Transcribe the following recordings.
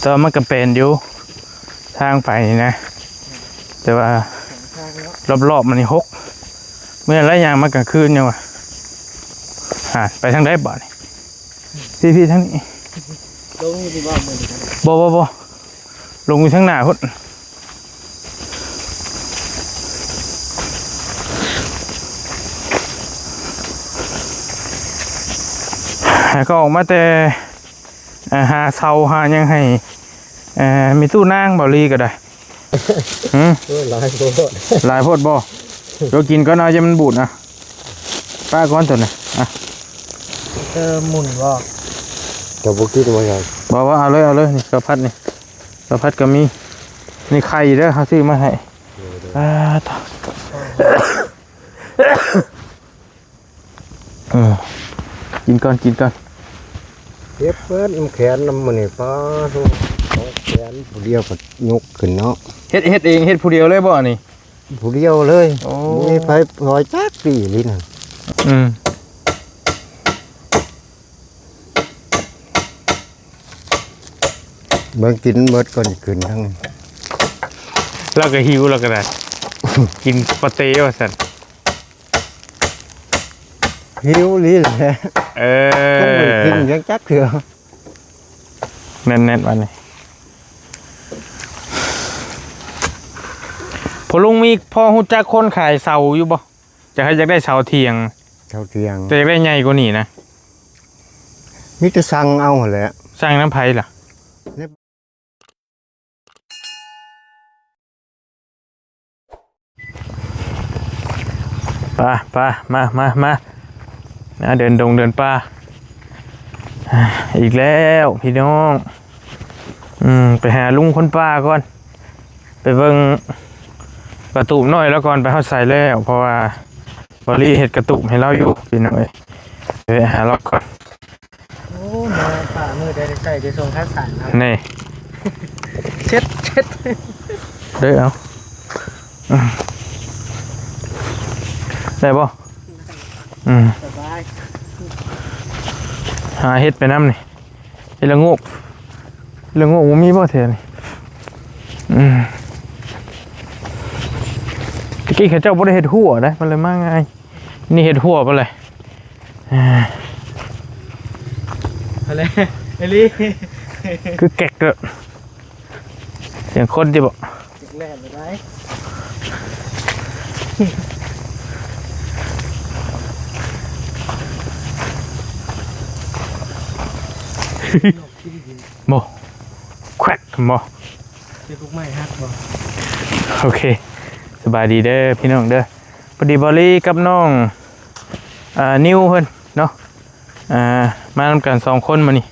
ແຕ່ວ່າມັນກໍແປນຢູ່ ທາງໄປນີ້ນະ ແຕ່ວ່າ ທາງເນາະ ລອບໆມັນນີ້ຫົກ. ເມື່ອໄລຍາງມາກາງຄືນຍັງວ່າ ຫາ ໄປທາງໃດບາດນີ້? ພີ່ໆ ທາງນີ້ ລົງຢູ່ທີ່ບໍ່ມື້ນີ້? ບໍ່ໆໆ ລົງຢູ່ທາງໜ້າພຸ້ນ. ຫາກໍອອກມາແຕ່ ອ່າ ຫາເສົາຫາຫຍັງໃຫ້ ເອີ ມີຕູ້ນາງເບົາລີກໍໄດ້. ຫື ໂອ້ຍ ຫຼາຍໂພດ ຫຼາຍໂພດບໍ່? ດຽວກິນກ່ອນ ເອົາ ຢ່າມັນບູດນະ ປະກ່ອນຕົວນີ້ ອ່ະ ເຕີມໝຸ່ນບໍ່? ຈະບໍ່ກິນວ່າຫຍັງ? ບໍ່ໆ ເອົາເລີຍ ເອົາເລີຍ ນີ້ເຂົ້າຜັດນີ້ ເຂົ້າຜັດກໍມີ ນີ້ໄຂ່ເດີ ເຮົາຊື້ມາໃຫ້ ເອີ ເດີ ອ່າ ໂທ້. ເອີ ກິນກ່ອນ ກິນກ່ອນ. ເຈັບເບິດນຳແຂນນຳມື້ນີ້ ປ້າໂທ້ ສອງແຂນ ຜູ້ດຽວກໍຍົກຂຶ້ນເນາະ. ເຮັດ ເຮັດເອງ ເຮັດຜູ້ດຽວເລີຍບໍ່ອັນນີ້? ຜູ້ດຽວເລີຍ. ໂອ້ ບໍ່ມີໃຜຊ່ອຍຈັກປີ້ລີນະ. ອືມ ເບິ່ງກິນເບິດກ່ອນຊິຂຶ້ນທາງ. ລາວກໍຫິວ ລາວກໍໄດ້ ກິນປາເຕ້ວ່າຊັ້ນ. ຫິວອີ່ຫຼີແຫຼະ. ເອີ ບໍ່ໄດ້ກິນຫຍັງຈັກເທື່ອ. ແໜ້ນໆ ບາດນີ້. ພໍ່ລຸງມີພໍຮູ້ຈັກຄົນຂາຍເສົາຢູ່ບໍ່? ຈະໃຫ້ ຢາກໄດ້ເສົາຖຽງ. ເສົາຖຽງ ແຕ່ຢາກໄດ້ໃຫຍ່ກວ່ານີ້ນະ. ມີແຕ່ສັ່ງເອົາຫັ້ນແຫຼະ. ສັ່ງນຳໃຜລະ? ໄປ ໄປ ມາ ມາ ມາ ມາເດີນດົງເດີນປ່າອີກແລ້ວພີ່ນ້ອງ. ອືມ ໄປຫາລຸງຄົນປ່າກ່ອນ ໄປເບິ່ງກະຕູບນ້ອຍລາວກ່ອນ ໄປຮອດໃສແລ້ວ ເພາະວ່າ ບໍລີເຮັດກະຕູບໃຫ້ລາວຢູ່ພີ່ນ້ອງເອີຍ. ໄປຫາລາວກ່ອນ. ໂອ້ ມາປ່າມື້ໃດໄດ້ໃສ່ໄດ້ສົ່ງຂ້າວສານນຳ. ນີ້ ເຊັດ ເຊັດ ເດີ ເອົາ ໄດ້ບໍ່? ອືມ ສະບາຍ. ຫາເຫັດໄປນຳນີ້ ເຫັດລະໂງກ ເຫັດລະໂງກບໍ່ມີບໍ່ແຖວນີ້? ອືມ ຕະກີ້ເຂົາເຈົ້າບໍ່ໄດ້ເຮັດຮົ້ວເດ້ ມັນເລີຍມາງ່າຍ. ນີ້ເຮັດຮົ້ວໄປເລີຍ. ອ່າ ເອົາເລີຍ ເອລີ ຄືແກກເດີ ສຽງຄົນຕິບໍ? ແກກແລ່ນໄປໄດ້. ບໍ່ ແຄວກບໍ່? ເປັນພວກໄມ້ຫັກບໍ່? ໂອເຄ ສະບາຍດີເດີພີ່ນ້ອງເດີ. ພໍດີບໍລີກັບນ້ອງ ອ່າ ນິວເພິ່ນເນາະ ອ່າ ມານຳກັນສອງຄົນມື້ນີ້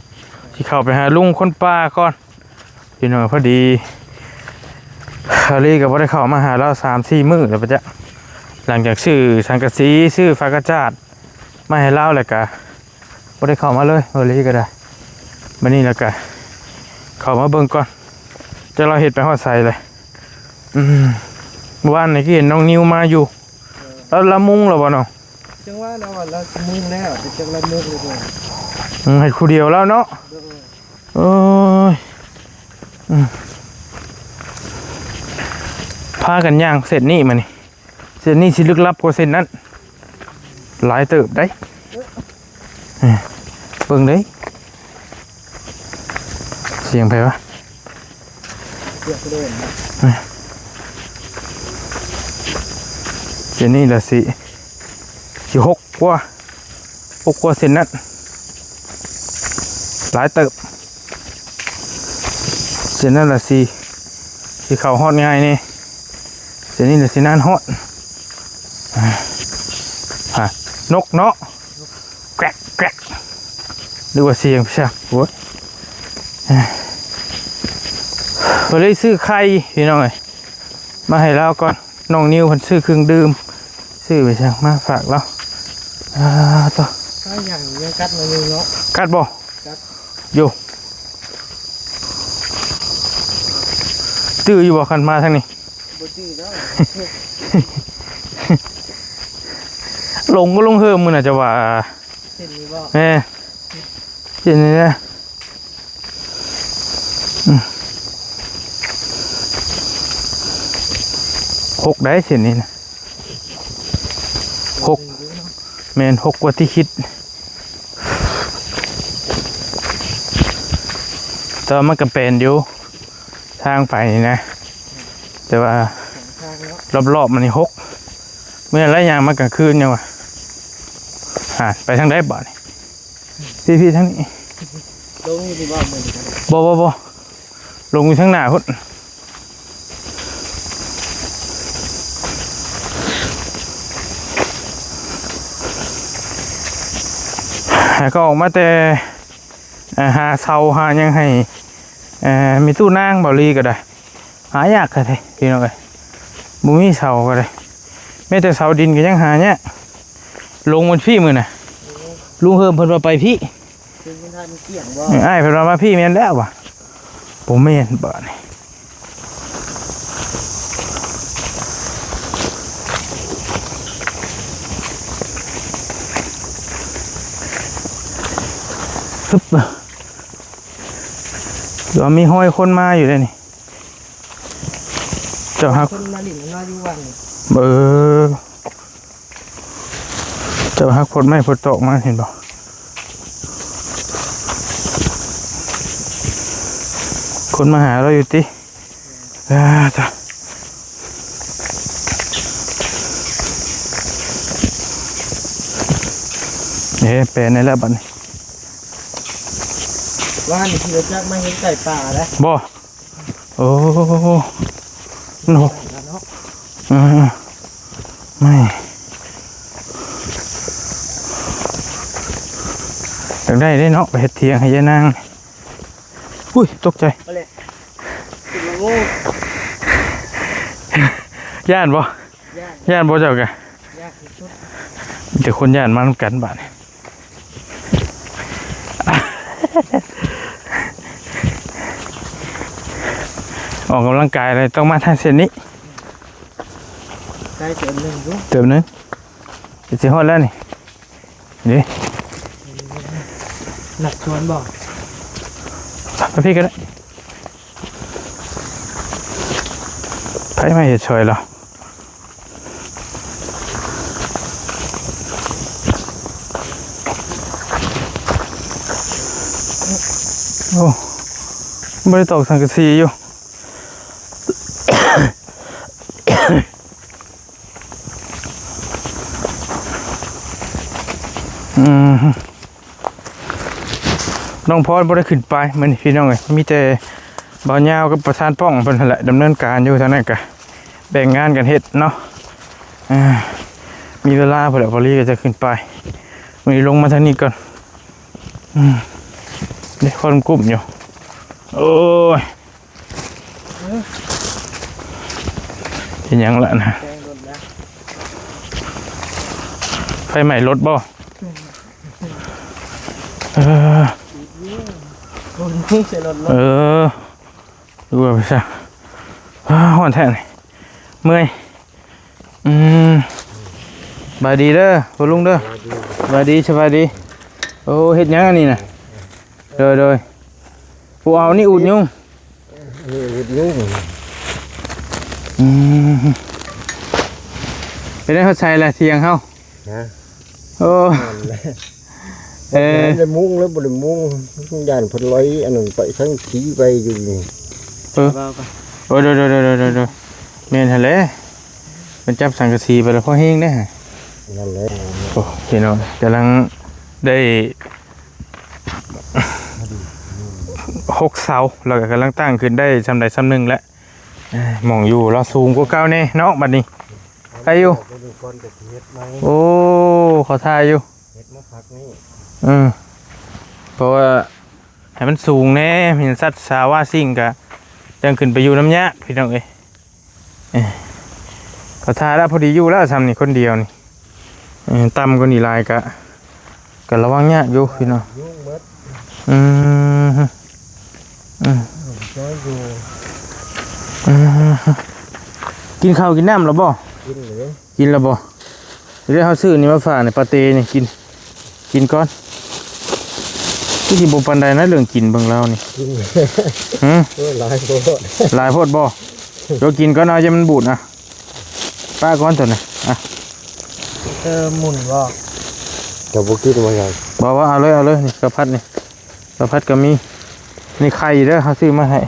ຊິເຂົ້າໄປຫາລຸງຄົນປ່າກ່ອນພີ່ນ້ອງ. ພໍດີບໍລີກໍບໍ່ໄດ້ເຂົ້າມາຫາລາວສາມສີ່ມື້ແລ້ວປະຈັກ ຫຼັງຈາກຊື້ສັງກະສີ ຊື້ຝາກະຈາດມາໃຫ້ລາວ ແລ້ວກະ ບໍ່ໄດ້ເຂົ້າມາເລີຍ ເອີ ລີກໍໄດ້. ບັດນີ້ລະກະເຂົ້າມາເບິ່ງກ່ອນ ຈັກລາວເຮັດໄປຮອດໃສແລ້ວ. ອືມ ມື້ວານນີ້ຄືເຫັນນ້ອງນິວມາຢູ່ ລາວ ລາວມຸງແລ້ວບໍ່ນ້ອງ? ຈັ່ງວ່າລາວວ່າລາວມຸງແລ້ວ ແຕ່ຈັກລາວມຸງຫຼືບໍ່. ອືມ ເຮັດຜູ້ດຽວລາວເນາະ. ໂອ້ຍ ອືມ ພາກັນຍ່າງເສັ້ນນີ້ມານີ້. ເສັ້ນນີ້ຊິລຶກລັບກວ່າເສັ້ນນັ້ນຫຼາຍເຕີບໃດ໋. ເອີ ເບິ່ງເດ້ ສຽງໃຜວະ? ສຽງເດີນນະ. ເສັ້ນນີ້ລະຊິ ຊິຫົກກວ່າ ຫົກກວ່າເສັ້ນນັ້ນຫຼາຍເຕີບ. ເສັ້ນນັ້ນລະຊິ ຊິເຂົ້າຮອດງ່າຍແດ່ ເສັ້ນນີ້ລະຊິນານຮອດ. ອ່າ ນົກເນາະ ແກຣກແກຣກ ຫຼືວ່າສຽງພະຊາ ໂອ້ຍ. ກໍເລີຍຊື້ໄຂ່ພີ່ນ້ອງເອີຍ ມາໃຫ້ລາວກ່ອນ. ນ້ອງນິວເພິ່ນຊື້ເຄື່ອງດື່ມ ຊື້ໄປຊ່າງມາຝາກລາວ. ອ່າ ໂທ້ ອ້າຍ ຫຍັງຍັງກັດມາຢູ່ເນາະ. ກັດບໍ່? ກັດຢູ່. ຈື່ຢູ່ບໍ່ ຄັນມາທາງນີ້? ບໍ່ຈື່ດອກ. ຫຼົງກໍຫຼົງເຫີມມື້ນະ ຈະວ່າ. ເຫັນຢູ່ບໍ່? ແມ່ນ ເຫັນນີ້ນະ. ອືມ ຫົກໄດ໋ເສັ້ນນີ້ນະ ຫົກ ແມ່ນ ຫົກກວ່າທີ່ຄິດ. ແຕ່ວ່າມັນກໍແປນຢູ່ ທາງໄປນີ້ນະ ແຕ່ວ່າຮອບໆມັນນີ້ຫົກ. ເມື່ອໄລຍ່າງມາກາງຄືນຍັງວ່າ ຫາ ໄປທາງໃດບາດນີ້? ພີ່ໆ ທາງນີ້ ລົງຢູ່ທີ່ວ່າມື້ນີ້ ບໍ່ ບໍ່ ບໍ່ ລົງຢູ່ທາງໜ້າພຸ້ນ. ແລ້ວກໍອອກມາແຕ່ ເອີ ຫາເສົາຫາຫຍັງໃຫ້ ເອີ ມີຕູ້ນາງເບົາຫຼີກໍໄດ້ ຫາຍາກແທ້ໆ ພີ່ນ້ອງເອີຍ. ບໍ່ມີເສົາກໍໄດ້ ແມ້ແຕ່ເສົາດິນກໍຍັງຫາຍາກ. ລົງມັນພີ້ມື້ນະ ລຸງເຮີມເພິ່ນວ່າໄປພີ້ ຄືມັນທາງມັນກ້ຽງບໍ່? ເອີ ອ້າຍເພິ່ນວ່າມາພີ້ແມ່ນແລ້ວວ່າ ບໍ່ແມ່ນບາດນີ້. ຮຶບ ວ່າມີຮອຍຄົນມາຢູ່ເດ້ນີ້. ເຈົ້າຮັກ ຄົນມາຫຼິ້ນມາຢູ່ວັນນີ້ ເອີ ເຈົ້າຮັກພົດໄມ້ພົດຕອກມາ ເຫັນບໍ່? ຄົນມາຫາລາວຢູ່ຕິ? ອ່າ ຕາ ເອີ ແປນໄດ້ແລ້ວບັດນີ້. ວ່ານີ້ຂີ່ລົດຈັກມາເຫັນໄກ່ປ່າແລ້ວ ບໍ່? ໂອ້ ມັນຫົກ ເນາະ ເອີ ແມ່ ຢາກໄດ້ເດ້ເນາະ ໄປເຮັດຖຽງໃຫ້ຍາຍນາງ. ອຸ້ຍ ຕົກໃຈ ໂອ້ ຢ້ານບໍ່? ຢ້ານ ຢ້ານບໍ່ເຈົ້າກະ? ຢ້ານທີ່ສຸດ ມີແຕ່ຄົນຢ້ານມານຳກັນບາດນີ້. ອອກກຳລັງກາຍເລີຍ ຕ້ອງມາທາງເສັ້ນນີ້ ໄກເຕີບໜຶ່ງຢູ່ ເຕີບໜຶ່ງ ຈະຊິຮອດແລ້ວນີ້ ນີ້ ນັດຊວນບໍ່? ໄປພີ້ກໍໄດ້ ໃຜມາເຮັດຊ່ອຍລາວ? ໂອ້ ບໍ່ໄດ້ຕອກສັງກະສີຢູ່ ອືມ. ນ້ອງພອນບໍ່ໄດ້ຂຶ້ນໄປມື້ນີ້ພີ່ນ້ອງເອີຍ ມີແຕ່ບ່າວຍາວກັບປະທານປ້ອງເພິ່ນຫັ້ນແຫຼະ ດຳເນີນການຢູ່ທາງນັ້ນກະ ແບ່ງງານກັນເຮັດເນາະ. ອ່າ ມີເວລາພຸ້ນແຫຼະ ພໍລີກໍຈະຂຶ້ນໄປ ມື້ນີ້ລົງມາທາງນີ້ກ່ອນ. ອືມ ເດ້ ຄວັນກຸ້ມຢູ່ ໂອ້ຍ. ເອີ ເຮັດຫຍັງລະນະ? ແຕ່ງລົດນະ ໄຟໄໝ້ລົດບໍ່? ເອີ ໂອ້ຍ ໃສ່ລົດ ເອີ ດູວ່າໄປຊະ. ອ້າ ຮ້ອນແທ້ນີ້ ເມື່ອຍ. ອືມ ສະບາຍດີເດີພໍ່ລຸງເດີ ສະບາຍດີ ສະບາຍດີ. ໂອ້ ເຮັດຫຍັງອັນນີ້ນະ? ໂດຍ ໂດຍ ຜູ້ເອົານີ້ອຸດຍຸງ ນີ້ອຸດຍຸງ. ອືມ ໄປໄດ້ຮອດໃສລະ ຖຽງເຮົາ? ຮະ? ໂອ້ ເອີ ບໍ່ໄດ້ມຸງເລີຍ ບໍ່ໄດ້ມຸງ ຢ້ານເພິ່ນລອຍອັນນັ້ນໄປ ສັງກະສີໄປຢູ່ນີ້. ເອີ ໂອ້ ໂດຍ ໂດຍ ແມ່ນຫັ້ນແຫຼະ ມັນຈັບສັງກະສີໄປແລ້ວພໍແຮງເດ້. ນັ້ນແຫຼະ ໂອ້ ພີ່ນ້ອງ ກຳລັງໄດ້ຫົກເສົາ ແລ້ວກໍກຳລັງຕັ້ງຂຶ້ນໄດ້ສ່ຳໃດສ່ຳໜຶ່ງແລ້ວ. ເອີ ໝ່ອງຢູ່ລາວສູງກວ່າເກົ່າແນ່ເນາະ ບັດນີ້. ໄດ້ຢູ່ ໂອ້ ເຂົາທ່າຢູ່ ເຮັດມາພັກນີ້ ເອີ ເພາະວ່າໃຫ້ມັນສູງແນ່ ມີສັດສາວາສິ່ງກະຈັ່ງຂຶ້ນໄປຢູ່ນຳຍາກ ພີ່ນ້ອງເອີຍ. ເອີ ເຂົາທ່າແລ້ວ ພໍດີຢູ່ແລ້ວ ສ່ຳນີ້ຄົນດຽວນີ້. ເອີ ຕ່ຳກວ່ານີ້ຫຼາຍກະ ກໍລະວັງຍາກຢູ່ພີ່ນ້ອງ. ຍຸງເບິດ ອືມ ອືມ ນ້ອຍຢູ່ ອືມ ກິນເຂົ້າກິນນ້ຳແລ້ວບໍ່? ກິນເລີຍ ກິນແລ້ວບໍ່? ເດີ ເຮົາຊື້ນີ້ມາຝາກນີ້ ປາເຕນີ້ ກິນ ກິນກ່ອນ. ຄືຊິບໍ່ປານໃດນະເລື່ອງກິນເບິ່ງລາວນີ້. ຫື? ໂອ້ຍ ຫຼາຍໂພດ ຫຼາຍໂພດບໍ່? ເຈົ້າກິນກ່ອນເອົາ ຢ່າມັນບູດນະ. ປະກ່ອນຕົວນີ້ ອ່ະ ເອີ ໝຸ່ນບໍ່? ເຈົ້າບໍ່ກິນບໍ່ຫຍັງ? ບໍ່ ບໍ່ ເອົາເລີຍ ເອົາເລີຍ ນີ້ ເຂົ້າຜັດນີ້ ເຂົ້າຜັດກໍມີ. ນີ້ໄຂ່ເດີ ເຮົາຊື້ມາໃຫ້.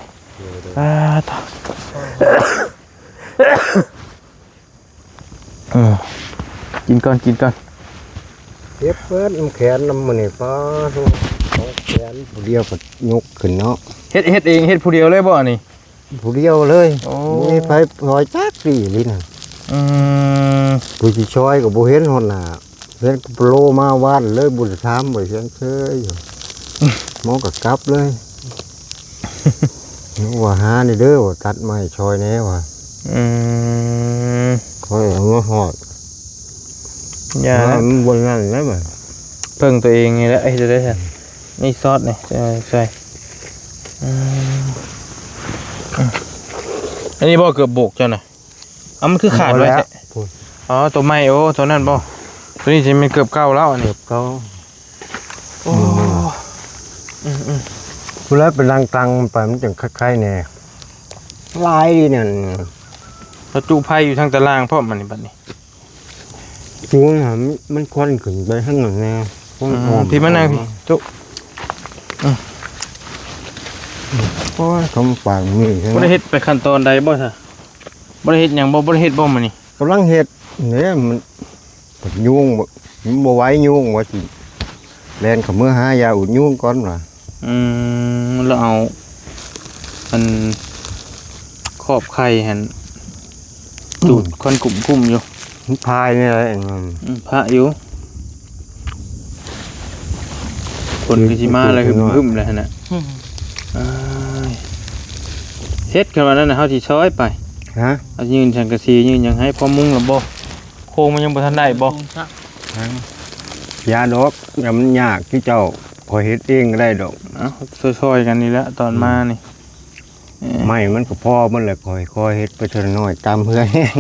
ອ່າ ເອີ ກິນກ່ອນ ກິນກ່ອນ. ເຈັບເບິດນຳແຂນນຳມື້ນີ້ ປ້າໂທ້ ສອງແຂນຜູ້ດຽວກໍຍົກຂຶ້ນເນາະ. ເຮັດ ເຮັດເອງ ເຮັດຜູ້ດຽວເລີຍບໍ່ອັນນີ້? ຜູ້ດຽວເລີຍ. ໂອ້ ບໍ່ມີໃຜຊ່ອຍຈັກປີ້ລີນະ. ອືມ ຜູ້ຊິຊ່ອຍກໍບໍ່ເຫັນຮອດໜ້າ. ເຫັນໂປໂລມາວານເລີຍ ບໍ່ໄດ້ຖາມ ບໍ່ໄດ້ຫຍັງເຊີຍຢູ່. ໝໍກໍກັບເລີຍ ວ່າຫານີ້ເດີ ວ່າຕັດໄມ້ຊ່ອຍແດ່ວ່າ. ອືມ ຂ້ອຍເອົາມາຮອດ ຢ່າ ວ່າມັນບໍ່ນັ້ນແລ້ວ ເພິ່ງຕົວເອງນີ້ແຫຼະ. ເຮັດຈັ່ງໃດຊັ້ນ? ນີ້ຊອດນີ້ ເອີ ໃສ່ ອືມ ອັນນີ້ບໍ່ເກືອບໂບກເຈົ້ານະ? ເອົາ ມັນຄືຂາດໄວ້ແທ້? ອໍ ຕົວໃໝ່ ໂອ້ ຕົວນັ້ນບໍ່? ຕົວນີ້ຊິແມ່ນເກືອບເກົ່າແລ້ວອັນນີ້ ເກົ່າ. ໂອ້ ອືມໆ ຜູ້ໃດໄປນັ່ງຕັງໄປ ມັນຈັ່ງຄັກໄຄແດ່. ຫຼາຍດີນັ້ນ ເຂົາຈຸໄຟຢູ່ທາງຕາລ່າງພ້ອມ ອັນນີ້ບັດນີ້. ໂອ້ຍ ມັນ ມັນຄວັນຂຶ້ນໄປທາງນັ້ນແດ່. ຄວັນ ອືມ ອອກ ທີ່ມານັ່ງພີ້ ຈຸ. ອືມ ໂອ້ຍ ຄຳປາກມີ ບໍ່ໄດ້ເຮັດໄປຂັ້ນຕອນໃດບໍ່ຊະ? ບໍ່ໄດ້ເຮັດຫຍັງບໍ່? ບໍ່ໄດ້ເຮັດບໍ່ມື້ນີ້? ກຳລັງເຮັດແຫຼະ ມັນຍຸງ ມັນບໍ່ໄຫວຍຸງ ວ່າຊິແລ່ນເຂົ້າເມືອຫາຢາອຸດຍຸງກ່ອນວ່າ. ອືມ ລາວເອົາອັນຂອບໄຂ່ຫັ້ນ ອືມ ຈູດຄວັນກຸ້ມໆຢູ່ ມັນພາຍນີ້ແຫຼະ. ອືມ ພະຢູ່ ຝົນກໍຊິມາແລ້ວ ຫຶ້ມໆ ແລ້ວຫັ້ນນະ. ອືມ ອ້າຍ ເຮັດ ຄັນວ່ານັ້ນນະ ເຮົາຊິຊ່ອຍໄປ. ຮະ? ເອົາຍື່ນສັງກະສີ ຍື່ນຫຍັງໃຫ້ ພໍມຸງແລ້ວບໍ່? ໂຄງມັນຍັງບໍ່ທັນໄດ້ບໍ່? ຍັງ ຢ່າດອກ ຢ່າ ມັນຍາກຄືເຈົ້າ ຂ້ອຍເຮັດເອງກໍໄດ້ດອກ. ເອົ້າ ຊ່ອຍໆ ກັນນີ້ແຫຼະ ຕອນມານີ້. ອືມ ເອີ ໄມ້ມັນກໍພໍມັນແຫຼະ ຄ່ອຍໆ ເຮັດໄປເທື່ອນ້ອຍຕາມເຫື່ອແຮງ.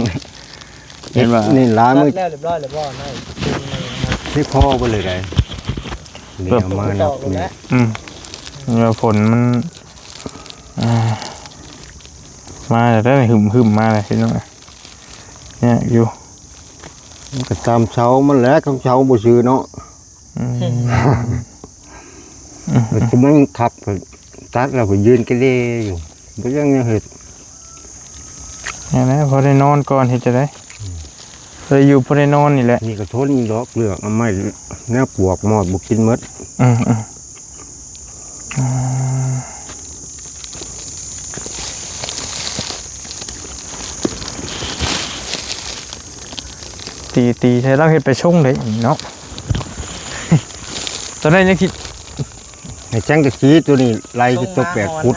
ເຫັນວ່າ ນີ້ຫຼາຍມື້ ຕັດແລ້ວຮຽບຮ້ອຍແລ້ວບໍ່? ໄມ້ ນີ້ພໍເບິດເລີຍໄດ໋ ນີ້ເອົາມານັບນີ້. ອືມ ນີ້ວ່າຝົນມັນ ອ່າ ມາແລ້ວ ຫຶ້ມໆ ມາແລ້ວພີ່ນ້ອງ. ຍາກຢູ່ ມັນກໍຕາມເສົາມັນແຫຼະ ຂອງເສົາບໍ່ຊື່ເນາະ. ອືມ ແຕ່ມັນຄັກ ຕັດແລ້ວກໍຢືນກະເລຢູ່ ບໍ່ຍັງເຮັດ. ແມ່ນແຫຼະ ພໍໄດ້ນອນກ່ອນ ເຮັດຈັ່ງໃດ? ອືມ ພໍໄດ້ຢູ່ ພໍໄດ້ນອນນີ້ແຫຼະ. ນີ້ກໍທົນດອກ ເລືອກເອົາໄມ້ແນວປວກມອດບໍ່ກິນໝົດ. ອືມໆ ອືມ ຕີ ຕີໃສ່ລາວເຮັດໄປຊົງໄດ້ເນາະ. ຕອນນັ້ນຍັງຄິດ ໃຫ້ຈັງກະສີຕົວນີ້ໄລ່ຕົວແປດຟຸດ.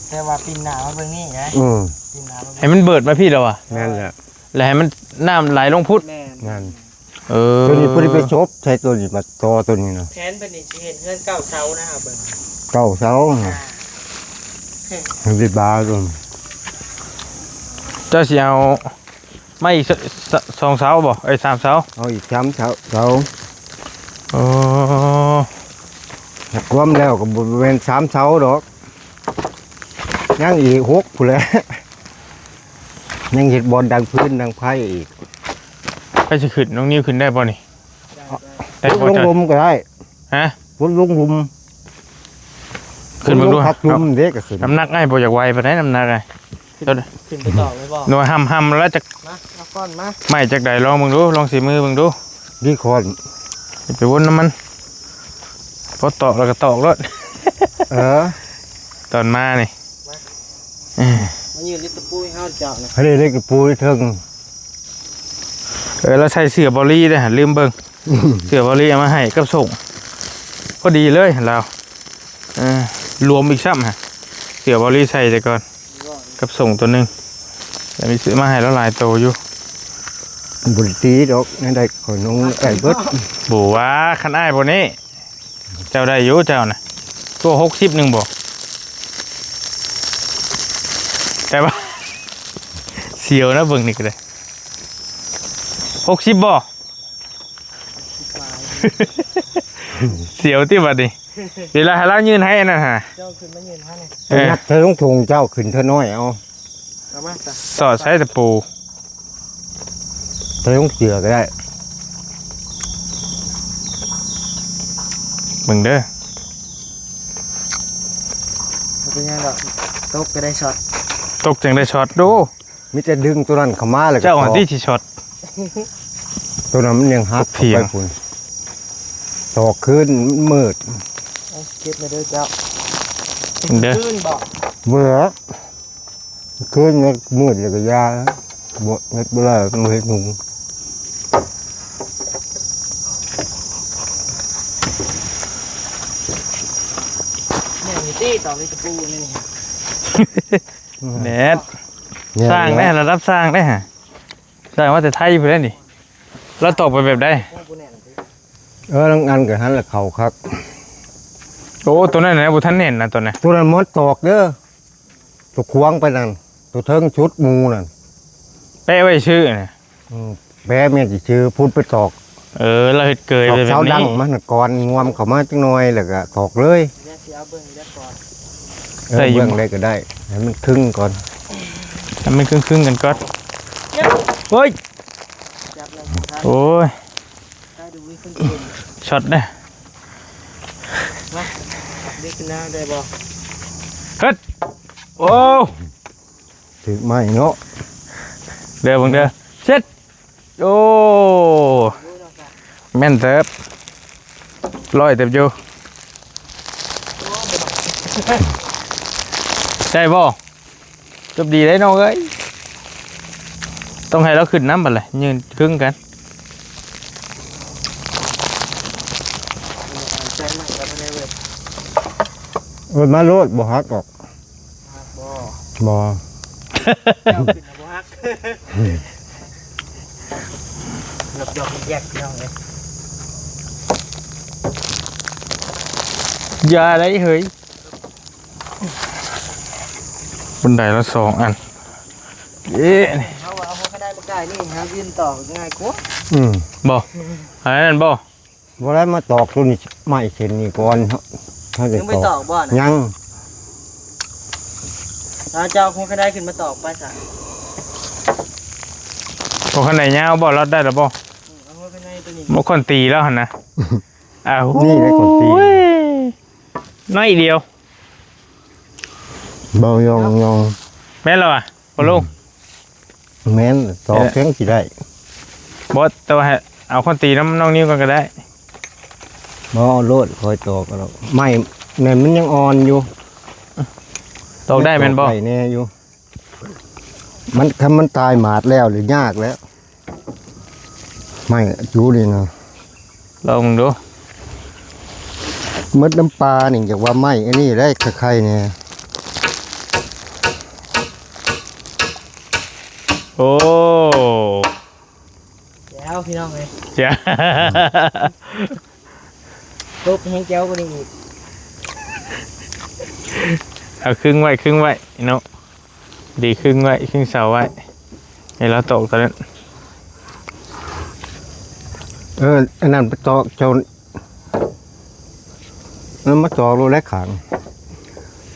ແຕ່ວ່າປີນໜ້າມາເບິ່ງນີ້ນະ. ເອີ ປີນໜ້າມາເບິ່ງ ໃຫ້ມັນເບີດມາພີ້ແລ້ວວ່າ. ແມ່ນແຫຼະ ແລ້ວໃຫ້ມັນ ນ້ຳໄຫຼລົງພຸ້ນ. ແມ່ນ ແມ່ນ. ເອີ ຕົວນີ້ບໍ່ໄດ້ໄປສົບໃສ່ຕົວນີ້ ມາຕໍ່ຕົວນີ້ນະ. ແຜນເພິ່ນນີ້ຊິເຮັດເຮືອນເກົ້າເສົານະ ເອົາເບິ່ງ ເກົ້າເສົາ. ອ່າ ເຮັດບາຕົວ ເຈົ້າຊິເອົາມາອີກ ສ- ສ- ສອງເສົາບໍ່? ເອີຍ ສາມເສົາ. ເອົາອີກສາມເສົາ ເສົາ. ໂອ້ ຮວມແລ້ວກໍບໍ່ແມ່ນສາມເສົາດອກ ຍັງອີກຫົກພຸ້ນແຫຼະ. ຍັງເຮັດບ່ອນດັງຟືນດັງໄຟອີກ. ໃຜຊິຂຶ້ນ? ນ້ອງນິວຂຶ້ນໄດ້ບໍ່ນີ້? ໄດ້ ໄດ້ບໍ່? ລົງ ເຈົ້າ ລຸ່ມກໍໄດ້. ຮະ? ຄົນລົງລຸ່ມ ຂຶ້ນເບິ່ງດູ ລົງພັກລຸ່ມເດ້ ກໍຂຶ້ນ. ນ້ຳໜັກອ້າຍບໍ່ຢາກໄຫວປານໃດ ນ້ຳໜັກອ້າຍ. ຂຶ້ນ ຂຶ້ນໄປຕອກເລີຍບໍ່? ໜ່ວຍຫ່ຳໆ ແລ້ວຈັກ ມາ ເອົາກ້ອນມາ ໄມ້ຈັກໃດ ລອງເບິ່ງດູ ລອງສີມືເບິ່ງດູ. ດີຄອນ ຢ່າໄປວົນນຳມັນ ພໍຕອກແລ້ວກໍຕອກໂລດ. ເອີ ຕອນມານີ້ ມາ ເອີ ມາຍື່ນເຫຼັກຕະປູໃຫ້ເຮົາເຈົ້ານະ. ເຮັດເຫຼັກຕະປູເທິງ. ເອີ ລາວໃສ່ເສື້ອບໍລີເດ້ ລືມເບິ່ງ ເສື້ອບໍລີເອົາມາໃຫ້ກັບສົ່ງ ພໍດີເລີຍລາວ. ເອີ ລວມອີກຊ້ຳ ເສື້ອບໍລີໃສ່ແຕ່ກ່ອນ ກັບສົ່ງຕົວໜຶ່ງ ແຕ່ມີຊື້ມາໃຫ້ລາວຫຼາຍໂຕຢູ່. ບໍ່ໄດ້ຕີດອກ ແນວໃດຂ້ອຍນຸ່ງໄດ້ເບິດ. ບໍ່ວ່າ ຄັນອ້າຍບໍ່ນີ້ ເຈົ້າໄດ້ຢູ່ເຈົ້ານະ. ຕົວຫົກສິບໜຶ່ງບໍ່? ແຕ່ວ່າ ສຽວນະ ເບິ່ງນີ້ກໍໄດ້. ຫົກສິບບໍ່? ສຽວຕິບັດນີ້. ເວລາໃຫ້ລາວຍື່ນໃຫ້ອັນນັ້ນຫາ ເຈົ້າຂຶ້ນມາຢືນຫາແດ່ ເອີ ນັກເທິງຖົງເຈົ້າຂຶ້ນເທື່ອນ້ອຍເອົາ ເອົາມາຊະ ສອດໃສ່ຕະປູ ໃສ່ຖົງເສື້ອກໍໄດ້ ເບິ່ງເດີ ບໍ່ເປັນຫຍັງດອກ ຕົກກໍໄດ້ຊັອດ ຕົກຈັ່ງໄດ້ຊັອດ ໂດ ມີແຕ່ດຶງຕົວນັ້ນເຂົ້າມາ ແລ້ວກໍ ເຈົ້າອັນ ຕອກ ທີ່ຊິຊັອດ ຕົວນັ້ນມັນຍັງຫັກ ຕົກຖຽງ ເຂົ້າໄປພຸ້ນ ຕອກຄືນ ມັນມືດ ເອົາເກັບມາເດີເຈົ້າ ເດີ ຄືນບໍ່ ບໍ່ ຄືນມັນມືດແລ້ວກໍຢ່າ ບໍ່ ເຮັດບໍ່ໄດ້ ບໍ່ເຮັດຫຸງ ແມ່ນຢູ່ຕິ ຕອກໃສ່ຕະປູນີ້ ແໜ້ ແໜ້ ຊ່າງເດ້ ລະດັບຊ່າງເດ້ ຊ່າງມາແຕ່ໄທພຸ້ນເດ້ນີ້ ລາວຕອກໄປແບບໃດ? ເອີ ລາງອັນກໍຫັ້ນລະເຂົ້າຄັກ ໂອ້ ຕົວນັ້ນນະ ບໍ່ທັນແໜ້ນນະ ຕົວນັ້ນ ຕົວນັ້ນມັນຕອກເດີ ຕົວຂວາງໄປນັ້ນ ຕົວເທິງສຸດໝູ່ນັ້ນ ແປະໄວ້ຊື່ນະ ອືມ ແປະແມ່ນຊິຊື່ພຸດໄປຕອກ ເອີ ລາວເຮັດເກີຍ ຕອກເສົາດັງມັນກ່ອນ ງວມເຂົ້າມາຈັກໜ່ອຍ ແລ້ວກໍຕອກເລີຍ ເອີ ເບິ່ງໄດ້ກໍໄດ້ ໃຫ້ມັນຄຶງກ່ອນ ໃຫ້ມັນຄຶງໆກັນກ່ອນ ໂອ້ຍ ໂອ້ຍ ຊັອດເດ້ ມາ ເດັກໜ້າໄດ້ບໍ່ ເຮັດ ໂອ້ ຖືກໄມ້ເນາະ ເດີເບິ່ງເດີ ເຊັດ ໂອ້ ແມ່ນເຕີບ ຮ້ອຍເຕີບຢູ່ ໄດ້ບໍ່? ຈົບດີໄດ໋ນ້ອງເອີຍ ຕ້ອງໃຫ້ລາວຂຶ້ນນຳບັດແຫຼະ ຢືນຄຶງກັນ ເອີ ມາໂລດ ບໍ່ຫັກດອກ ບໍ່ ບໍ່ ເຈົ້າຂຶ້ນນະບໍ່ຮັກ ດອກໆແຍກໆ ພີ່ນ້ອງເອີຍ ຢ່າໄດ໋ເຮີ້ຍ ບັນໄດລະສອງອັນ ເອີ ເຮົາວ່າເອົາຫົວກະໄດມາກ່າຍນີ້ ຫາຢືນຕອກງ່າຍກວ່າ ອືມ ບໍ່ ອັນນັ້ນບໍ່? ບໍ່ໄດ້ມາຕອກຕົ້ນໄມ້ເສັ້ນນີ້ກ່ອນ ເຮົາ ເຮົາຈະ ຍັງບໍ່ໄດ້ຕອກ ຕອກບໍ່ນະ? ຍັງ ເອົາ ເຈົ້າເອົາຫົວກະໄດຂຶ້ນມາຕອກໄປຊະ ຫົວກະໄດຍາວບໍ່? ລັດໄດ້ລະບໍ່? ອືມ ເອົາຫົວກະໄດຕົວນີ້ ໝົດຄົນຕີແລ້ວຫັ້ນນະ ອ້າວ ນີ້ແຫຼະຄົນຕີ ໂອ້ຍ ໜ້ອຍດຽວ ເບົາຍອງໆ ແມ່ນແລ້ວຫວາ ພໍ່ລຸງ? ອືມ ແມ່ນ ຕອກ ເອີ ແພງຊິໄດ້ ບໍ່ ແຕ່ວ່າໃຫ້ເອົາຄົນຕີນຳນ້ອງນິວກ່ອນກໍໄດ້ ບໍ່ ເອົາໂລດ ຄ່ອຍຕອກເອົາດອກ ໄມ້ນັ້ນມັນຍັງອ່ອນຢູ່ ຕອກໄດ້ແມ່ນບໍ່? ໄດ້ແດ່ຢູ່ ມັນ ຄັນມັນຕາຍໝາດແລ້ວ ຫຼືຍາກແລ້ວ ໄມ້ຈູນີ້ນະ ລອງເບິ່ງດູ ໝົດນ້ຳປານີ້ ຢາກວ່າໄມ້ອັນນີ້ໄດ້ ໄຂ່ໆ ແດ່ ໂອ້ ແຈ່ວ ພີ່ນ້ອງເອີຍ ແຈ່ວ ຕົບແຮງແຈ່ວກວ່ານີ້ອີກ ເອົາຄຶງໄວ້ ຄຶງໄວ້ເນາະ ດີ ຄຶງໄວ້ ຄຶງເສົາໄວ້ ໃຫ້ລາວຕອກຕົວນັ້ນ ເອີ ອັນນັ້ນໄປຕອກເຈົ້າ ມັນມາຕອກໂລດແລ້ວຂ້າງ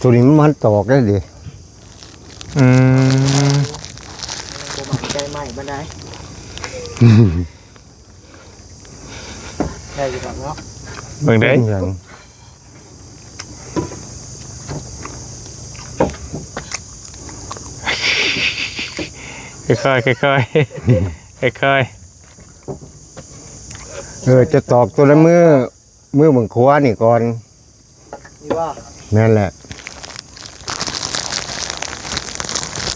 ຕົວນີ້ມັນບໍ່ທັນຕອກໄດ້ເດ ອືມ ບໍ່ໝັ້ນໃຈໄມ້ປານໃດ ໄດ້ຢູ່ດອກເນາະ ເບິ່ງເດ້ ເປັນຫຍັງ ຄ່ອຍໆ ຄ່ອຍໆ ຄ່ອຍໆ ເອີ ຈະຕອກຕົວລະມື ມືເບິ່ງຂວານີ້ກ່ອນ ນີ້ບໍ່? ແມ່ນແຫຼະ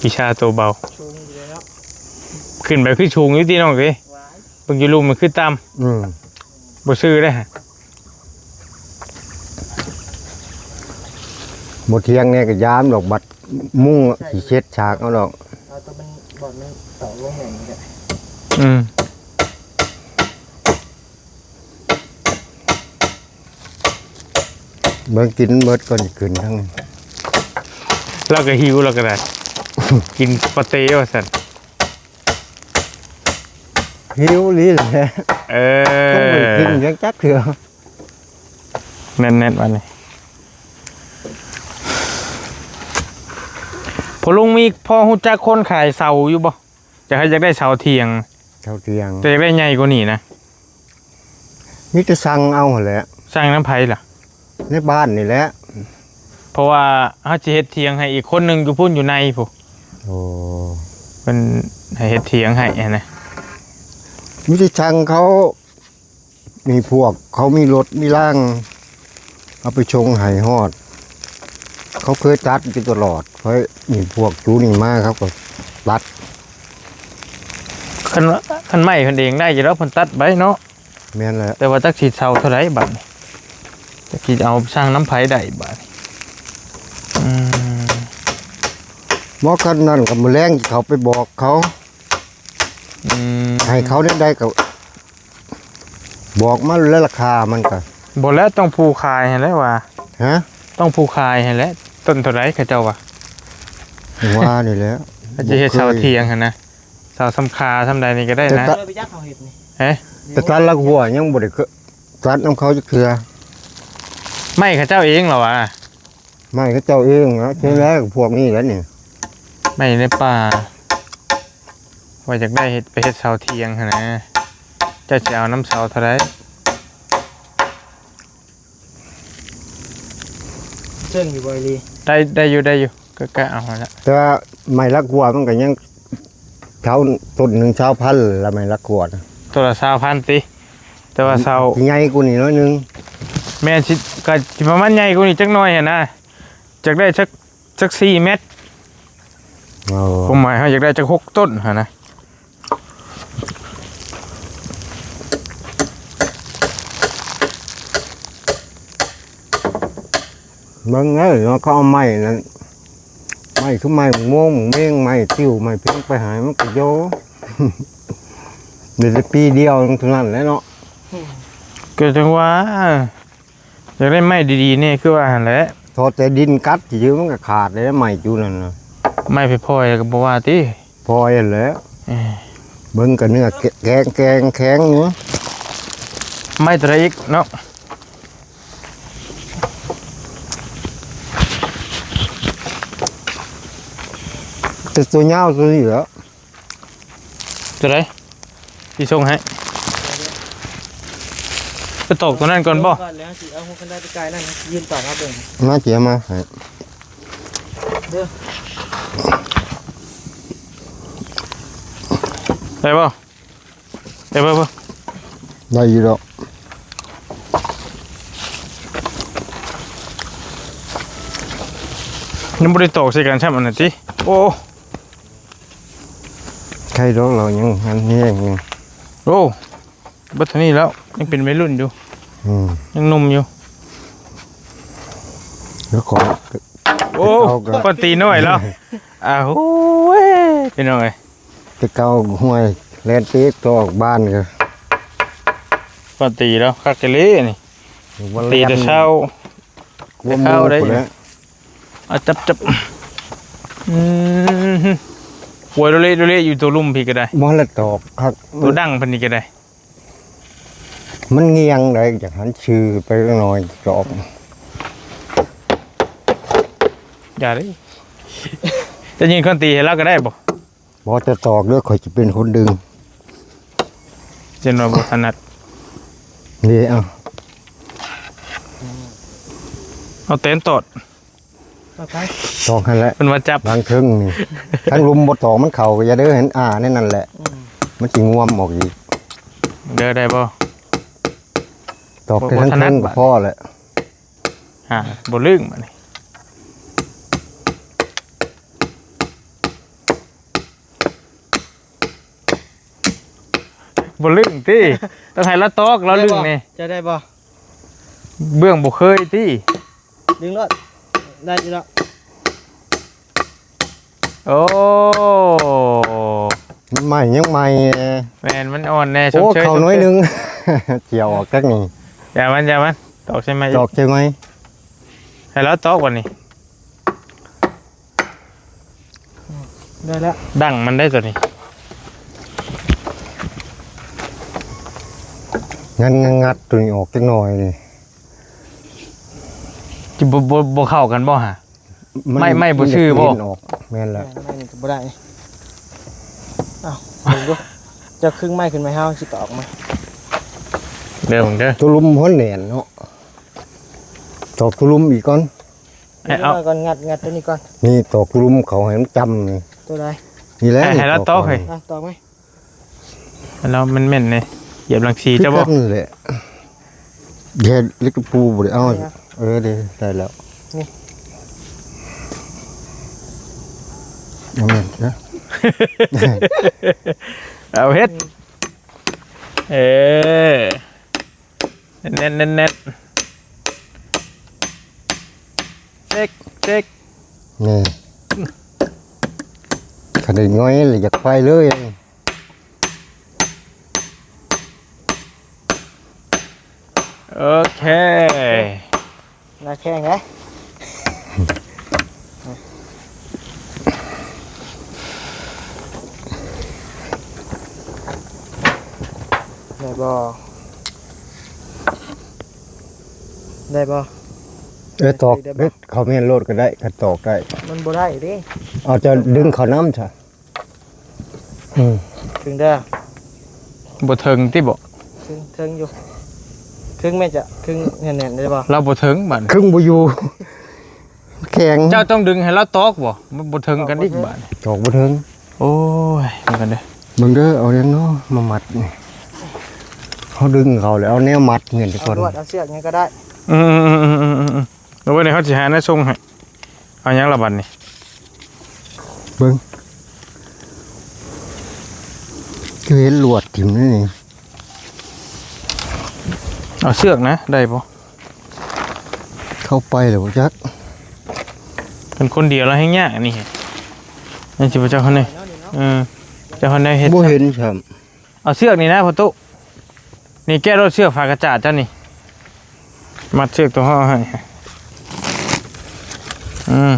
ວິຊາໂຕເບົາ ສູງຢູ່ເດ້ເນາະ ຂຶ້ນໄປຄືສູງຢູ່ຕິນ້ອງເອີຍ ຫວາຍ ເບິ່ງຢູ່ລຸ່ມມັນຄືຕ່ຳ ອືມ ບໍ່ຊື່ເດ້ ບໍ່ຖຽງແດ່ກໍຢາມດອກ ບັດມຸງຊິເຊັດສາກເອົາດອກ ເອົາຕົວມັນ ບ່ອນມັນຕອກລົງແໜ້ນີ້ແຫຼະ ອືມ ເບິ່ງກິນເບິດກ່ອນຊິຂຶ້ນທາງນີ້ ລາວກໍຫິວ ລາວກໍໄດ້ ກິນປາເຕ້ວ່າຊັ້ນ ຫິວອີ່ຫຼີແຫຼະ ເອີ ຕ້ອງໄດ້ກິນຫຍັງຈັກເທື່ອ ແໜ້ນໆ ບາດນີ້. ພໍ່ລຸງມີພໍຮູ້ຈັກຄົນຂາຍເສົາຢູ່ບໍ່? ຢາກໃຫ້ ຢາກໄດ້ເສົາຖຽງ. ເສົາຖຽງ ແຕ່ຢາກໄດ້ໃຫຍ່ກວ່ານີ້ນະ. ມີແຕ່ສັ່ງເອົາຫັ້ນແຫຼະ. ສັ່ງນຳໃຜລະ? ໃນບ້ານນີ້ແຫຼະ. ເພາະວ່າເຮົາຊິເຮັດຖຽງໃຫ້ອີກຄົນໜຶ່ງຢູ່ພຸ້ນ ຢູ່ໃນພຸ້ນ. ໂອ້ ເພິ່ນໃຫ້ເຮັດຖຽງໃຫ້ຫັ້ນນະ. ມີແຕ່ສັ່ງເຂົາ. ມີພວກເຂົາມີລົດມີລາງ ເອົາໄປສົ່ງໃຫ້ຮອດ. ເຂົາເຄີຍຕັດຢູ່ຕະຫຼອດ. ເພິ່ນມີພວກຢູ່ນີ້ມາ ເຂົາກໍຕັດ. ຄັນ ຄັນໄມ້ເພິ່ນເອງໄດ້ຢູ່ດອກ ເພິ່ນຕັດໄວ້ເນາະ. ແມ່ນແຫຼະ. ແຕ່ວ່າຈັກຊິເຊົ່າເທົ່າໃດບາດນີ້ ຈັກຊິເອົາສັ່ງນຳໃຜໄດ້ບາດນີ້. ອືມ ບໍ່ ຄັນນັ້ນກໍມື້ແລງເຂົາໄປບອກເຂົາ. ອືມ ໃຫ້ເຂົາແນວໃດກໍບອກມາແລ້ວ ລາຄາມັນກໍ. ບໍ່ແລ້ວ ຕ້ອງຜູ້ຂາຍຫັ້ນແຫຼະວ່າ. ຮະ? ຕ້ອງຜູ້ຂາຍຫັ້ນແຫຼະ. ຕົ້ນເທົ່າໃດເຂົາເຈົ້າວ່າ? ວ່ານີ້ແຫຼະ ເຂົາຈະເຮັດເສົາຖຽງຫັ້ນນະ. ເສົາສ່ຳຄາສ່ຳໃດນີ້ກໍໄດ້ນະ. ແຕ່ ແມ່ນໄປຈັກເຂົາເຮັດນີ້. ຮະ? ແຕ່ຕັດລາກຫົວຍັງບໍ່ໄດ້ ເຄີ- ຕັດນຳເຂົາຈັກເທື່ອ. ໄມ້ເຂົາເຈົ້າເອງເຫຼືວ່າ? ໄມ້ເຂົາເຈົ້າເອງນະ. ອືມ ເທື່ອແລກພວກນີ້ແຫຼະນີ້ ໄມ້ໃນປ່າ. ວ່າຢາກໄດ້ເຮັດ ໄປເຮັດເສົາຖຽງຫັ້ນນະ. ເຈົ້າຊິເອົານຳເສົາເທົ່າໃດ? ເຊິ່ງຢູ່ບໍ່ອີ່ຫຼີ? ໄດ້ ໄດ້ຢູ່ ໄດ້ຢູ່. ກະ ກະເອົາຫັ້ນແຫຼະ. ແຕ່ວ່າໄມ້ລາກຫົວມັນກໍຍັງ ເສົາຕົ້ນໜຶ່ງຊາວພັນລະ ໄມ້ລາກຫົວນະ. ຕົ້ນລະຊາວພັນຕິ? ແຕ່ວ່າເສົາ ຊິໃຫຍ່ກວ່ານີ້ໜ້ອຍໜຶ່ງ. ແມ່ນ ຊິ ກະຊິປະມານໃຫຍ່ກວ່ານີ້ຈັກໜ້ອຍຫັ້ນນະ. ຢາກໄດ້ຈັກ ຈັກສີ່ແມັດ. ເອີ ຄວາມໝາຍເຮົາຢາກໄດ້ຈັກຫົກຕົ້ນຫັ້ນນະ. ເບິ່ງເດີເນາະ ເຂົາເອົາໄມ້ນັ້ນ ໄມ້ຄືໄມ້ໝາກມ່ວງ ໝາກເມັງ ໄມ້ຕິ້ວ ໄມ້ເພັງໄປໃຫ້ ມັນກໍໂຍ ມີແຕ່ປີດຽວເທົ່ານັ້ນແຫຼະເນາະ. ກໍຈັ່ງວ່າ ຢາກໄດ້ໄມ້ດີໆແດ່ ຄືວ່າຫັ້ນແຫຼະ. ພໍແຕ່ດິນກັດຊື່ໆ ມັນກໍຂາດແລ້ວ ໄມ້ຈຸນັ້ນນະ. ໄມ້ໄປພອຍກໍບໍ່ວ່າຕິ? ພອຍຫັ້ນແຫຼະ. ເອີ ເບິ່ງກໍເນື້ອແກງ ແກງແຂງຢູ່. ໄມ້ຕົວໃດອີກເນາະ? ແຕ່ຕົວຍາວຕົວນີ້ແຫຼະ. ຕົວໃດ? ຊິສົ່ງໃຫ້. ໄປຕອກຕົວນັ້ນກ່ອນບໍ່? ກ່ອນແລ້ວຊິເອົາຫົວຄັນໄດໄປກາຍນັ້ນ ຢືນຕອກມາເບິ່ງ. ມາ ຊິເອົາມາໃຫ້. ເດີ ໄດ້ບໍ່? ໄດ້ບໍ່? ໄດ້ຢູ່ດອກ. ຍັງບໍ່ໄດ້ຕອກໃສ່ກັນຊ້ຳອັນນັ້ນຕິ? ໂອ້. ໄຄດອກ ລາວຍັງຫັນແຮງຢູ່. ໂອ້ ເບິດເທົ່ານີ້ແລ້ວ ຍັງເປັນໄວລຸ້ນຢູ່. ອືມ ຍັງໜຸ່ມຢູ່. ແລ້ວຂອງ ໂອ້ ເອົາກໍ ກ້ອນຕີນ້ອຍແລ້ວ. ອ້າວ ໂອ້ຍ ພີ່ນ້ອງເອີຍ ແຕ່ເກົ່າຫ້ວຍ ແລ່ນເຕະຕອກບ້ານກໍ ປ້ານຕີແລ້ວ ຄັກອີ່ຫຼີນີ້. ຕີແຕ່ເຊົ້າ ແຕ່ເຊົ້າໄດ້ຢູ່. ອ່ະ ຈັບ ຈັບ ອືມ ໂອ້ຍ ໂດເລ ໂດເລຢູ່ຕົວລຸ່ມພີ້ກໍໄດ້. ບໍ່ລະຕອກຄັກ ຕົວດັງປານນີ້ກໍໄດ້. ມັນງຽງໄດ໋ ຢາກຫັນຊື່ໄປໜ້ອຍຕອກ. ຢ່າເດ້ ຈະຍິງຄົນຕີໃຫ້ລາວກໍໄດ້ບໍ່? ບໍ່ ຈະຕອກເດີ້ ຂ້ອຍຈະເປັນຄົນດຶງ. ເຈົ້າວ່າບໍ່ຖະໜັດ. ນີ້ ເອົາ ເອົາແຕນຕອດ. ຕອກໃຜ? ຕອກຫັ້ນແຫຼະ ເພິ່ນວ່າຈັບ ທາງເທິງນີ້ ທາງລຸ່ມບໍ່ຕອກ ມັນເຂົ້າກໍຢ່າເດີ້ ເຫັນອ້າໃນນັ້ນແຫຼະ. ອືມ ມັນຊິງວມອອກອີກເດີ້. ໄດ້ບໍ່? ຕອກແຕ່ທາງເທິງກໍພໍແຫຼະ. ຫາ ບໍ່ລຶ້ງບາດນີ້ ບໍ່ລຶ້ງຕິ? ຕ້ອງໃຫ້ລາວຕອກ ລາວລຶ້ງນີ້. ຈະໄດ້ບໍ່? ເບື້ອງບໍ່ເຄີຍຕິ? ດຶງໂລດ ໄດ້ຢູ່ດອກ. ໂອ້ ມັນໃໝ່ ຍັງໃໝ່. ແມ່ນ ມັນອ່ອນແດ່. ໂອ້ ຊົມເຊີຍ ເຂົ້າໜ້ອຍໜຶ່ງ. ຈຽວອອກຈັກນີ້. ຢ່າມັນ ຢ່າມັນ ຕອກໃສ່ໄມ້ ຕອກໃສ່ໄມ້. ໃຫ້ລາວຕອກບາດນີ້. ໄດ້ແລ້ວ ດັງມັນໄດ້ຕົວນີ້. ງັດ ງັດ ງັດຕົວນີ້ອອກຈັກໜ້ອຍນີ້. ຊິບໍ່ ບໍ່ ບໍ່ເຂົ້າກັນບໍ່ຫາ? ມັນ ໄມ້ ໄມ້ບໍ່ຊື່ບໍ່? ມັນເຫັນອອກ ແມ່ນແລ້ວ ແມ່ນ ໄມ້ນີ້ກໍບໍ່ໄດ້. ເອົ້າ ເບິ່ງດູ ເຈົ້າຄຶງໄມ້ຂຶ້ນມາ ເຮົາຊິຕອກມາ. ເດີ ເບິ່ງເດີ ຕົວລຸ່ມຫົວແໜ້ນເນາະ ຕອກຕົວລຸ່ມອີກກ່ອນ. ເອົາ ເອົາ ກ່ອນ ງັດ ງັດຕົວນີ້ກ່ອນ. ນີ້ຕອກຕົວລຸ່ມເຂົ້າໃຫ້ມັນຈ້ຳນີ້. ຕົວໃດ? ນີ້ແຫຼະ ໃຫ້ ໃຫ້ລາວຕອກ ຕອກກ່ອນ ເຮີ້ຍ ອ່ະ ຕອກໄໝ? ລາວແມ່ນໆເດ້ ຢຽບຫຼັງສີເຈົ້າບໍ່? ຄືກັນແຫຼະ ແຄ່ເຫຼັກຕະປູບໍ່ໄດ້ເອົາ. ເອີ ເດ້ ໄດ້ແລ້ວ ນີ້ ເອົາແມ່ນນະ ເອົາເຮັດ ເອີ ແໜ້ນໆ ແໜ້ນໆ ເຈັກ ເຈັກ ນີ້ ຄັນໄດ້ຫຍ້ອຍແລ້ວຢາກໄປເລີຍ. ໂອເຄ ໜ້າແຂ້ງເດ້ ໄດ້ບໍ່? ໄດ້ບໍ່? ເອີ ຕອກ ເຮັດເຂົ້າແມ່ນໂລດກໍໄດ້ ຄັນຕອກໄດ້. ມັນບໍ່ໄດ້ເດ້ ເອົາ ເຈົ້າດຶງເຂົ້ານຳຊະ. ອືມ ເຖິງເດີ ບໍ່ເຖິງຕິບໍ່? ເຖິງ ເຖິງຢູ່ ເຖິງແມ່ນຈະ ເຖິງແໜ້ນໆໄດ້ບໍ່? ລາວບໍ່ເຖິງບາດ ເຖິງບໍ່ຢູ່ ແຂງ. ເຈົ້າຕ້ອງດຶງໃຫ້ລາວຕອກບໍ່? ມັນບໍ່ເຖິງກັນອີກບາດ ຕອກບໍ່ເຖິງ. ໂອ້ຍ ເບິ່ງກັນເດີ ເບິ່ງເດີ ເອົາຫຍັງເນາະມາມັດນີ້? ເຮົາດຶງເຂົ້າແລ້ວ ເອົາແນວມັດແມ່ນກ່ອນ ເອົາລວດ ເອົາເຊືອກຫຍັງກໍໄດ້. ອືມໆໆໆໆ ແລ້ວບັດນີ້ເຮົາຊິຫາແນວຊົງໃຫ້. ເອົາຫຍັງລະບັດນີ້? ເບິ່ງ ຄືເຫັນລວດຖິ້ມນີ້. ເອົາເຊືອກນະ ໄດ້ບໍ່? ເຂົ້າໄປແລ້ວບໍ່ຈັກ ເປັນຄົນດຽວລະແຮງຍາກອັນນີ້. ຍັງຊິບໍ່ຈັກຄົນນີ້ ເອີ ເຈົ້າຄົນໃດເຮັດ ບໍ່ເຫັນຊ້ຳ. ເອົາເຊືອກນີ້ນະພໍ່ຕູ້ ນີ້ແກະໂລດ ເຊືອກຝາກະຈາດເຈົ້ານີ້ ມັດເຊືອກຕົວເຮົາໃຫ້. ອືມ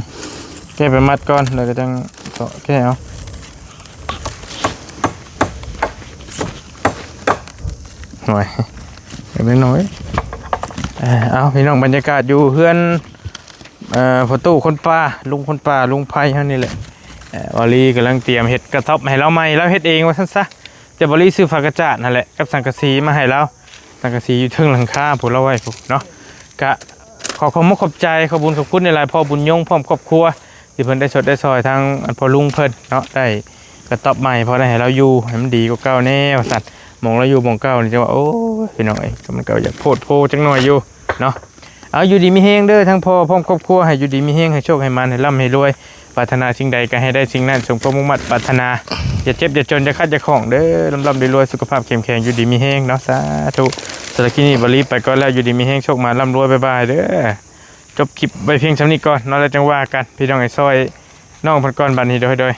ແກະໄປມັດກ່ອນ ແລ້ວກໍຈັ່ງເຈາະແກະເອົາ. ໂອ້ຍ ເລັກນ້ອຍ. ເອີ ເອົາ ພີ່ນ້ອງ ບັນຍາກາດຢູ່ເຮືອນ ເອີ ພໍ່ຕູ້ຄົນປ່າ ລຸງຄົນປ່າ ລຸງໄພເຮົານີ້ແຫຼະ. ເອີ ວາລີກຳລັງຕຽມເຮັດກະຕັອບໃຫ້ລາວໃໝ່ ລາວເຮັດເອງວ່າຊັ້ນຊະ. ແຕ່ວາລີຊື້ຝາກະຈາດຫັ້ນແຫຼະ ກັບສັງກະສີມາໃຫ້ລາວ ສັງກະສີຢູ່ເທິງຫຼັງຄາພຸ້ນ ລາວໄວ້ພຸ້ນເນາະ. ກະຂໍຂອບມຸກຂອບໃຈ ຂອບບຸນຂອບຄຸນຫຼາຍໆ ພໍ່ບຸນຍົງ ພ້ອມຄອບຄົວ ທີ່ເພິ່ນໄດ້ຊົດໄດ້ຊ່ອຍທາງ ອັນ ພໍ່ລຸງເພິ່ນເນາະ ໄດ້ກະຕັອບໃໝ່ ພໍໄດ້ໃຫ້ລາວຢູ່ໃຫ້ມັນດີກວ່າເກົ່າແດ່ວ່າຊັ້ນ. ໝ່ອງລາວຢູ່ໝ່ອງເກົ່ານີ້ ຈັ່ງວ່າ ໂອ້ຍ ພີ່ນ້ອງເອີຍ ມັນກໍຢາກໂພດໂພຈັກໜ້ອຍຢູ່ເນາະ. ເອົາ ຢູ່ດີມີແຮງເດີ ທັງພໍ່ພ້ອມຄອບຄົວ ໃຫ້ຢູ່ດີມີແຮງ ໃຫ້ໂຊກໃຫ້ໝານ ໃຫ້ລ່ຳໃຫ້ລວຍ ປາດຖະໜາສິ່ງໃດກໍໃຫ້ໄດ້ສິ່ງນັ້ນ ສົມຄວາມມຸ່ງມາດປາດຖະໜາ. ຢ່າເຈັບຢ່າຈົນ ຢ່າຂາດຢ່າຂ້ອງເດີ ລ່ຳໆລວຍໆ ສຸຂະພາບເຂັ້ມແຂງ ຢູ່ດີມີແຮງເນາະ ສາທຸ. ສຳລັບຄລິບນີ້ ວາລີໄປກ່ອນແລ້ວ ຢູ່ດີມີແຮງ ໂຊກໝານ ລ່ຳລວຍ ບາຍບາຍເດີ. ຈົບຄລິບໄວ້ພຽງສ່ຳນີ້ກ່ອນເນາະ ແລ້ວຈັ່ງວ່າກັນ ພີ່ນ້ອງເອີຍ. ຊ່ອຍນ້ອງເພິ່ນກ່ອນບາດນີ້ ໂດຍ ໂດຍ.